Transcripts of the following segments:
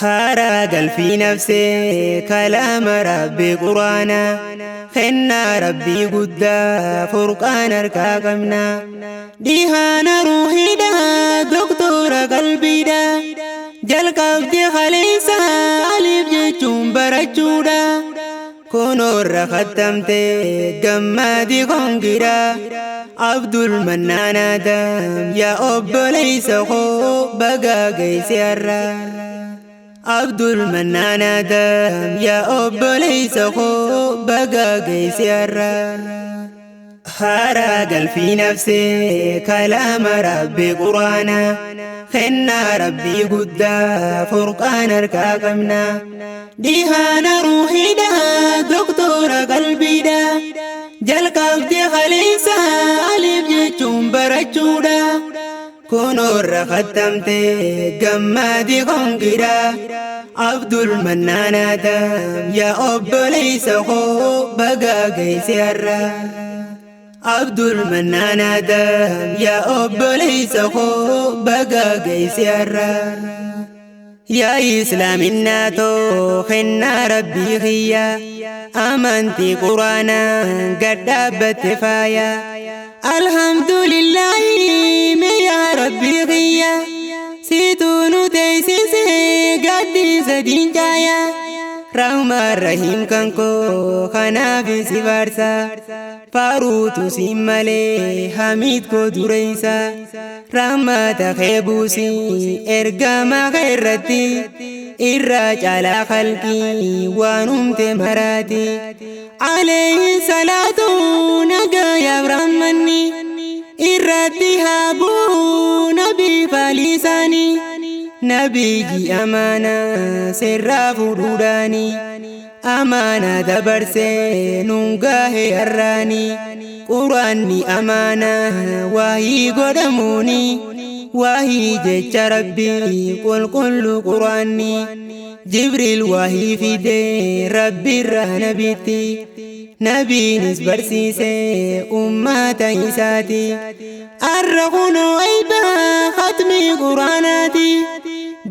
Haaraa galfii nafsee kalaama rabbii quraana kennaa rabbii guddaa furqaan harkaa qabna. Dhihaana ruuhiidha doktora qalbiidha jalqabdi khaleessa aliif jechuun barachuudha. Kunoorra khattamte gammadi kongira Abdul Mannaan Adam yaa obboleessa koo bagaa geesse har'a. Abdul Mannaan Adam yaa obboleessa koo bagaa geesse har'a. Haaraa galfii nafsee kalaama rabbii quraana kennaa rabbii guddaa furqaan harkaa qabna. Dhihaana ruuhiidha doktora qalbiidha jalqabdi khaleessa aliif jechuun barachuudha. Kunoorra khattamte gammadi kongira Abdul Mannaan Adam yaa obboleessa koo bagaa geesse har'a. Abdul Mannaan Adam yaa obboleessa koo bagaa geesse har'a. Yaa islaaminaa too kennaa rabbii kiyya amantii quraanaa gad dhaabbatte faaya. Alhamdulillaahi mee yaa rabbii kiyya siituu nu teessise gaddisa diincaaya. Rahmaan Rahiim kan koo kanaaf si faarsa faaruutu siin malee hamiid koo dureessa. Rahmata kee buusii ergama kee irratti irraa caalaa khalqii waan humte maraati. Alayhi salaatu nagaa rahmanni irratti haa bu'u nabii faalisaanii. Nabiyyi amaanaa sirraa fuudhuudhaani amaanaa dabarsee nuun gahe har'aani quraanni amaanaa waahii godhamuuni waahii jecha rabbii qulqullu quraanni Jibriil waahii fidee rabbiirraa nabitti nabiinis barsiise ummata isaati. Arra kunoo eebbaa khatmii quraanaati.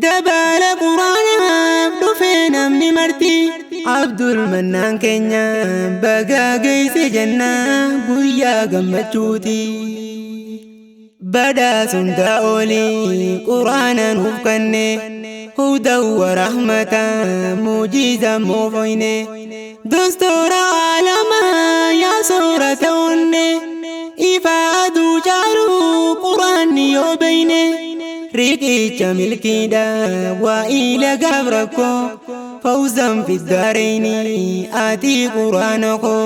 Dabala quraanaaf dhufee namni marti. Abdul Mannaan keenya bagaa geesse jenna guyyaa gammachuuti. Badhaasa hundaa olii quraana nuuf kenne hudan wa rahmata muujiza moofoyne. Dostora alamaa yaa soorata onne ifa aduu caalu quraanni yoo beeyne. Riqicha milkiidha waa ila gaaf rakkoo fawzan fiddaareyni ati quraana koo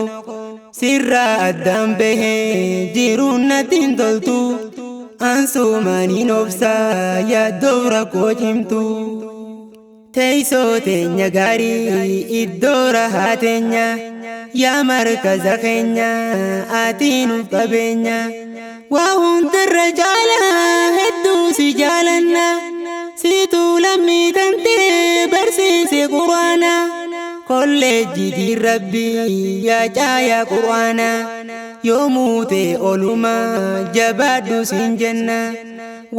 sirraa addaan bahee jiruun natti hin toltu ansumaaniin obsaa yaaddoof rakkoo cimtu. Teessoo teenya gaarii iddoo rahaa teenya yaa markaza keenya ati nuuf qabeenya. Waa hundarra caalaa hedduu si jaalanna siituu lammii tantee barsiise quraana. Kolleejjii diin rabbii yaa caayaa quraana yoo muute olumaa jabaadhu siin jenna.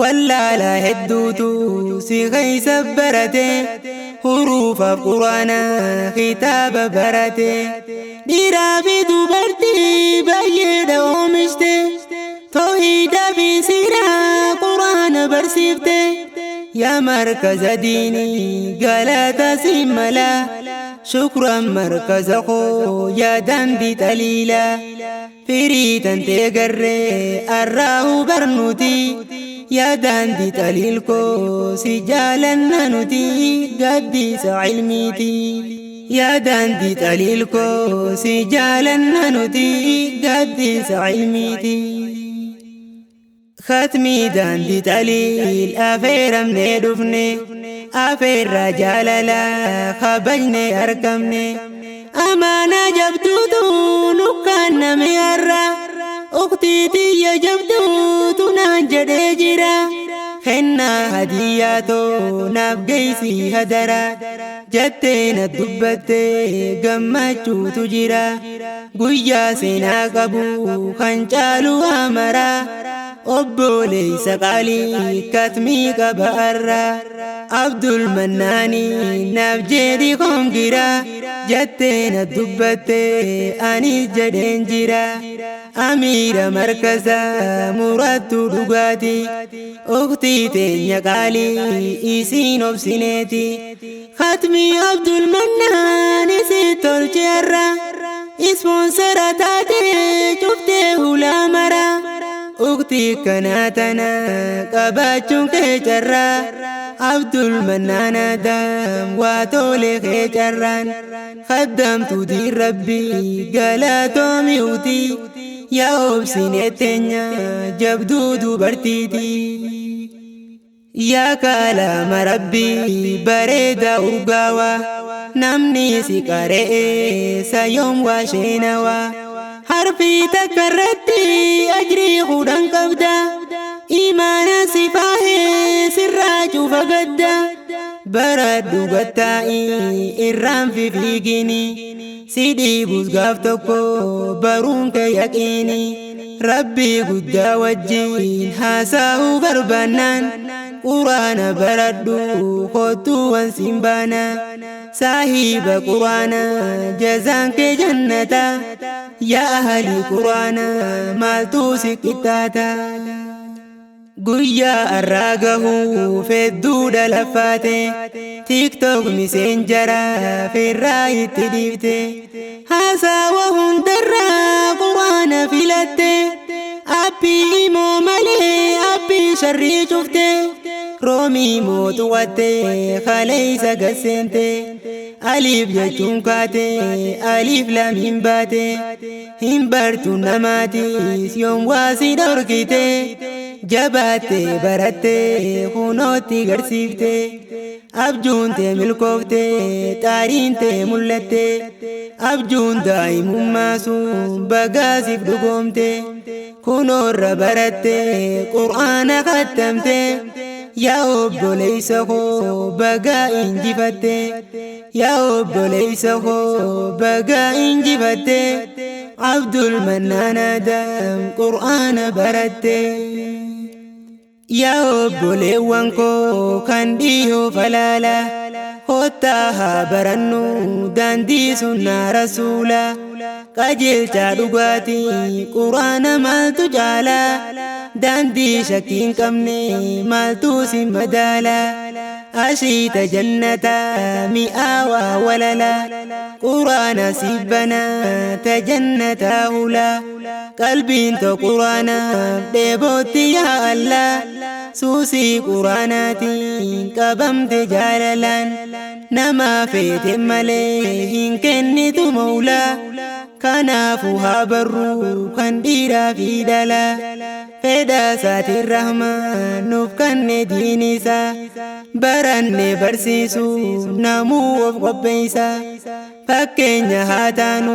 Wallaalaa hedduutu si keessa barate huruufaaf quraana kitaaba barate. Dhiiraa fi dubartii baay'eedha oomishte. Toohida fi siiraa quraana barsiifte. Yaa markaza diinii galata siin mala shukran markaza koo yaa daandii xaliila. Firii tantee garree arraahu barnuuti yaa daandii xaliil koo si jaalanna nuti gaddisa ilmiiti. Yaa daandii xaliil koo si jaalanna nuti gaddisa ilmiiti. Khatmii daandii xaliil afeeramnee dhufne afeerraa jaalala kabajne argamne. Amaanaa jabduutu nukkaanname har'a uktii tiyya jabduutu naan jedhee jira. Kennaa hadiyyaatoo naaf geessii hadara jettee na dubbattee gammachuutu jira. Guyyaa seenaa qabu kan caalu amara obboleessa qaalii katmii qaba arra. Abdul Mannaanii naaf jedhi kongira jettee na dubbattee anis jedheen jira. Amiira markaza murattu dhugaati uktii teenya qaalii isiin obsineeti. Khatmi Abdul Mannaan isi tolche arra ispoonsara taatee cuftee hulaa mara. Uktii kanaa tana qabaachuun kee carraa Abdul Mannaan Adam waa tole kee carraan khaddamtu diin rabbii galatoomi utii yaa obsinee teenya jabduu dubartiiti. Yaa kalaama rabbii bareedaa urgaawaa namni si qara'ee sayoom waa sheenawaa. Harfii takka irratti ajrii 10 qabda imaana si faahee sirraa cufa gadda. Baradhu gattaa'ii irraan fifiigini si dhiibus gaaf tokko baruun kee yaqiini. Rabbii guddaa wajjin haasa'uu barbaannaan quraana baradhu kottuu wan siin baana. Saahiba quraana jazaan kee jannata yaa ahli quraana maaltu si qixxaata. Guyyaa har'aa gahuuf hedduudha laffaate TikTok miseenjara feerraa itti dhiifte haasawa hundarraa quraana filatte aappii imoo malee aappii sharrii cufte roomii mootuwatte kaleessa gasseente aliif jechuun kaate aliif lamiin baate hin bartu namaatiis yoom waa si dhorkite jabaatte baratte kunootti garsiifte abjuun tee milkoofte xaariin tee mul'atte abjuun daa'imummaa sun bagaasiif dhugoomte kunoorra baratte qur'aana khattamte yaa obboleessa koo bagaa injifatte yaa obboleessa koo bagaa injifatte Abdul Mannaan Adam qur'aana baratte. Yaa obboleewwan koo kan dhiyoo falaala kottaa haa barannu daandii sunnaa rasuula qajeelchaa dhugaatii quraana maaltu caala daandii shakkii hin qabne maaltu si madaala. Ashiita jannata mi'aawaa walala quraana sibbana tajannata hula qalbiin to quraanaaf dheebotti yaa Allah suusii quraanaatiin qabamte jaalalaan nama feete malee hin kennitu mawlaa. Kanaafuu haa barru kan dhiiraa fi dhalaa fedha isaatiin rahmaan nuuf kenne diin isaa baranne barsiisuu namuu of qopheessa. Fakkeenya haa taanu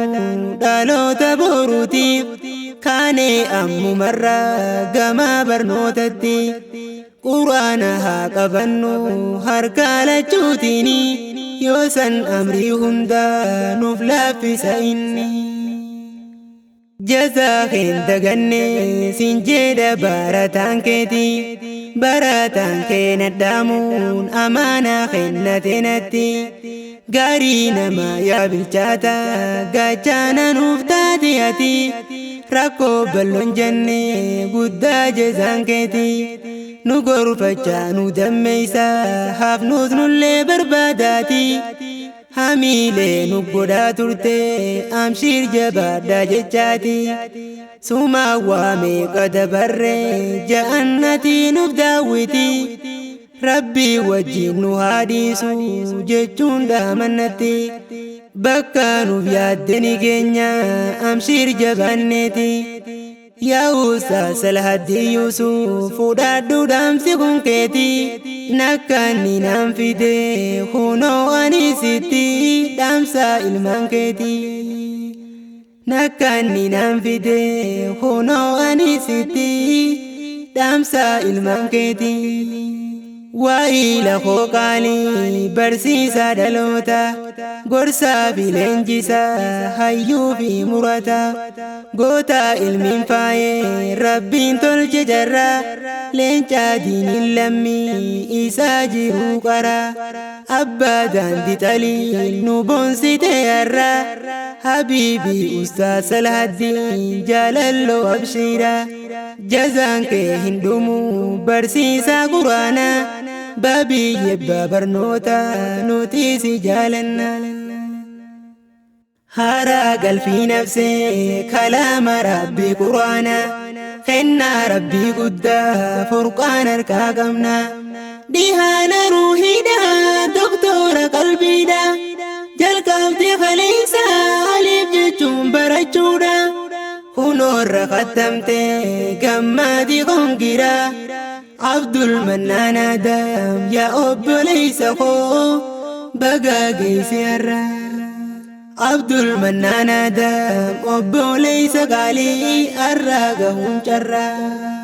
dhaloota boruutiif kaanee ammumarraa gama barnootatti quraana haa qabannu harka lachuutiini yoo san amrii hundaa nuuf laaffisa inni. Jazaa hin daganne siin jedha barataan keeti barataan kee nadhaamuun amaanaa kennate natti gaarii namaa yaa bilchaata gaachana nuuf taate ati rakkoo bal'oon jenne guddaa jazaan keeti nu gorfachaa nu dammeessa hafnuus nullee barbaadaati. Hamiilee nu godhaa turte amshiir jabaadhaa jechaati sumaa waa meeqa dabarre ja'annati nuuf daawwiti rabbii wajjin nu haa dhiisu jechuun dhaamannatti bakka nuuf yaadde ni keenya amshiir jabaanneeti. Yaa Ustaaz Salahaddiin Yuusuf fudhadhu dhaamsi kun keeti nakkanni naan fide kunoo ani sitti dhaamsa ilmaan keeti. Nakkanni naan fide kunoo ani sitti. Dhaamsa ilmaan keetii. Waa'ee lafoo qaalii barsiisaa dhaloota, gorsaa fi leenjisaa hayyuu fi murata, goota ilmiin faayee rabbiin tolche jarra, leencaa diiniin lammii isaa jiruu qara, abbaa daandii xalii nu boonsite har'a, habiibii ustaas Salahaddiin jaalalloo abshiira, jazaan kee hin dhumu barsiisaa quraanaa. Baabiyye barnoota nuti si jaalanna. Haaraa galfii nafsee kalaama rabbii quraana, kennaa rabbii guddaa furqaan harkaa qabna. Dhihaana ruuhiidha doktora qalbiidha, jalqabdee kaleessa aliif jechuun barachuudha. Kunoorra kattamte gammadii kongira. Abdul Mannaan Adam yaa obboleessa koo baga geesse har'a. Abdul Mannaan Adam obboleessa qaalii har'a gahuun carraa.